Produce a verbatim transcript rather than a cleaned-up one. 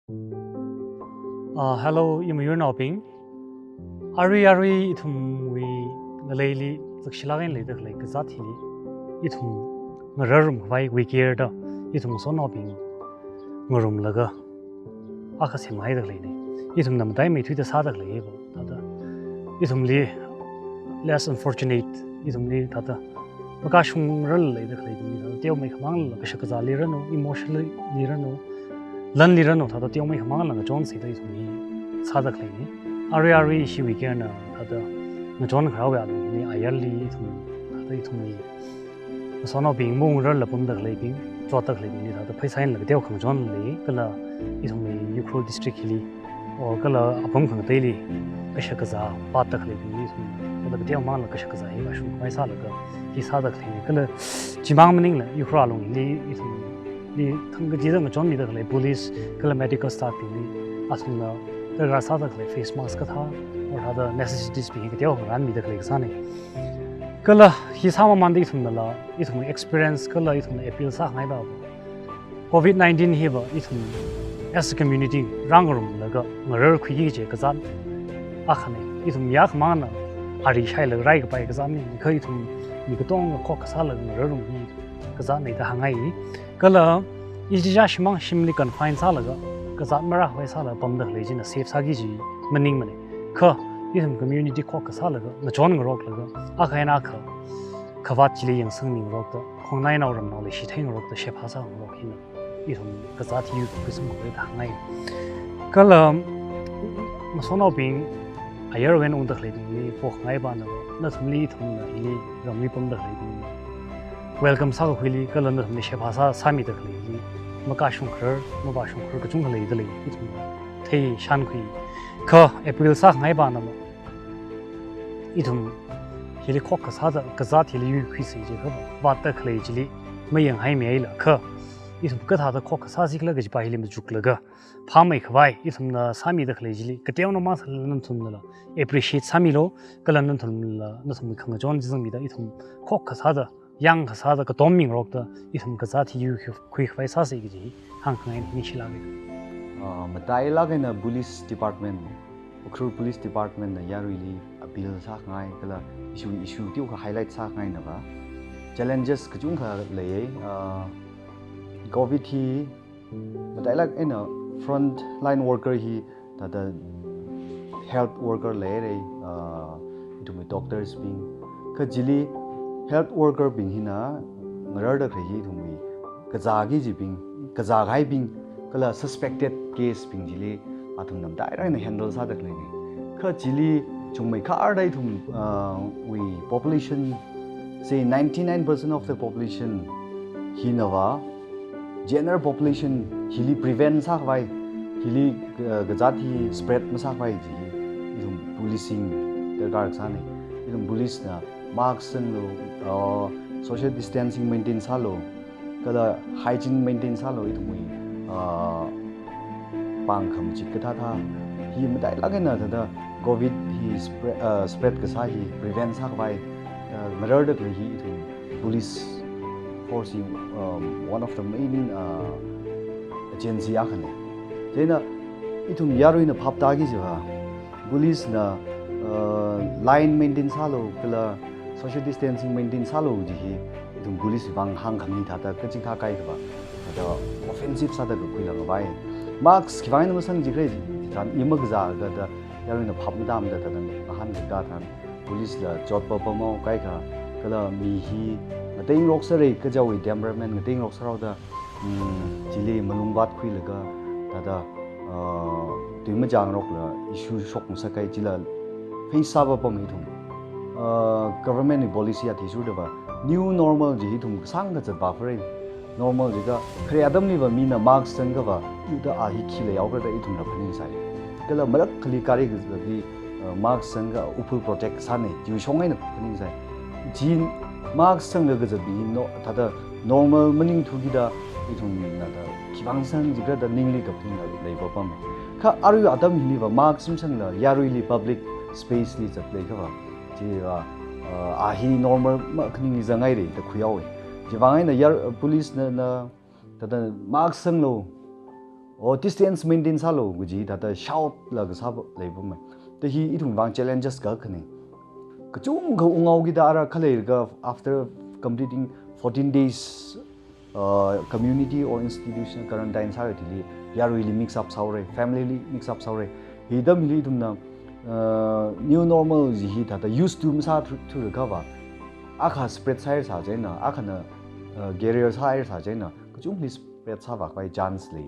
Ah, hello, imayurnaobing. Arui arui ithumwui ngaleili zakshilāk eina leida khalei kazāt hili ithum ngararrum khavai WeCare da ithum ngasotnaobing ngarumlaga akha semhaida khaleina. Ithumna mataimeithuida sāda khaleiva thāda ithumli less unfortunate, ithumli thāda makashungrarla leida khaleibingli thāda teomeikhamangla kashakazāli ranu, emotionally ranu, lanli ranu thāda teomeikhamangla ngachonsi da ithumli sāda khaleina. Arui arui ishi WeCare na thāda ngachonkharawui alungli ayarli ithum thāda ithumli ngasotnaobing maungrarla pamda khaleibing, chotda khaleibingli thāda pheisā eina kateo khangachon lei, kala ithumwui Ukhrul district hili or kala apam khangateili kashakazā vātda khaleibingli ithum thāda kateomangla kashakazā hi vāshungkhavai sālaga hi sāda khaleina. Kala chimang maningla Ukhrul alungli ithumli thangkachida ngachonmida khalei police kala medical staff bingli athumna darkar sāda khalei face mask kathā or thāda necessities bing hi kateo khangaranmida khalei kasāna. Kala hi sāmamanda ithumnala ithumwui experience kala ithumna appeal sākhangaiva, covid nineteen hiva ithum as a community rāngarumlaga ngararkhuiki kaji kazāt akhana. Ithum yakhamangna ari shailaga raikapai kazātna, kha ithum mi katonga khokkha sālaga ngararrumki kazātna da hāngngai. Kala ichichā shimang shimli confine sālaga kazāt marākhavai sālaga pamda khalei china safe sāki kaji maningmana. Kha ithum community khokkha sālaga ngachonngaroklaga akha eina akha khavāt chili yangsangmingarokta, khongnainao ramnao leishi theingarokta shebhā sāngarok hina ithum kazāt hi yuikhuisangkhuira da hāngngai. Kala ngasotnaobing ayarwui eina ungda khaleibingli pokhangaivana, nathumli ithumna hili ramli pamda khaleibingli welcome sākakhuili kala nathumli shebhā sā, sāmida khaleili makashungkharar, mavāshungkharar kachungkha leida lei, ithum theishankhui. Kha appeal sākhangaivana, ithum hili khokkha sāda kazāt hili yuikhuisa jiakha vātda khalei chili mayanghaimihaila, kha ithum kathāda khokkha sāsi khala kajipa hili machuklaga phāmeikhavai ithumna sāmida khalei chili kateonao masālala nathumnala appreciate sāmilu, kala nathumla nathumwui khangachon chi zangmida ithum khokkha sāda, yangkha sāda katommingarokta ithum kazāt hi yuikhuikhavai sāsa kaji hāngkhangai, ningshilāka. Ah, matailāk eina police department, Ukhrul Police Department na yaruili appeal sākhangai kala issue, issue teokha highlight sākhangainava, challenges kachungkha leiya. Ah, covid hi matailāk eina front line worker hi thāda health worker leira, ah, ithumwui doctors bing. Kha chili health worker bing hina ngararda khalei hi ithumwui kazāki kajibing, kazākahaibing, kala suspected case bing chili athumna matailāk eina handle sāda khaleina. Kha chili chungmeikharda ithum, ah, wui population, say ninety-nine percent of the population hinava general population hili prevent sākhavai, hili, uh, kazāt hi spread masākhavai chi ithum policing darkar sāna. Ithum police na mask sanglu, uh, social distancing maintain sālu, kala hygiene maintain sālu, ithumwui, uh, pāng khamachik kathā thā hi matailāk eina thāda covid hi spre-, uh, spread kasā hi prevent sākhavai, uh, ngararda khalei hi ithum police force hi, um, one of the main, uh, agency akhana. Chieina ithum yaruina phaptāki kajiva, police na, uh, line maintain sālu kala social distancing maintain sālu kaji hi ithum police vang hāngkhami thāda kachikathā kaikhava thāda offensive sāda kakhuilāngkhavai. Mask khiwui vang eina masang jikhala chitharan i makazā kathāda yaruina phap matāmada thāda ngahānkakā tharan police la chotpapamhao kaikha, kala mi hi ngateirok sāra kajiwui temperament ngateirok sāhaoda, mm, chili malung vātkhuilaga thāda, uh, tui machangrokla issue shokngasakhai chila face sāpapama ithum. Uh, government wui policy athishurdava new normal chi ithum kasāngkha zatpapharai. Normal jiakha khare atamliva mina mask sangkhava, ida a hi khi leihaokhala da ithumla phaningsai. Kala marakhali gari kazatli, uh, mask sangkha uphul protect sāna, chiwui shong eina phaningsai. Chi mask sanglaga kazatbing hi no, thāda normal maningthukida ithumna da khiwui vang sangjikhada ningli kaphaning leipapama. Kha arui atam hiliva mask masangla yaruili public space li zatleikhava chiva, uh, a hi normal makhaningli zangngaira da khuihaowa. Chiwui vang eina yar-, police na, na thāda mask sanglu, or distance maintain sālu kaji thāda shout laga sāpa leipamai. Thāda hi ithumwui vang challenges kakhane. Kachungkha ungao kida ara khalei laga after completing fourteen days, uh, community or institutional quarantine sāya thili, yaruili mix up sāhaora, family li mix up sāhaora. Hi atam hili ithumna, uh, new normal ji hi thāda used to masāthu, thura kava, akha spread sāhaira sā chieina, akhana, uh, carrier sāhaira sā chieina, kachungli spread sāvākhavai chance lei.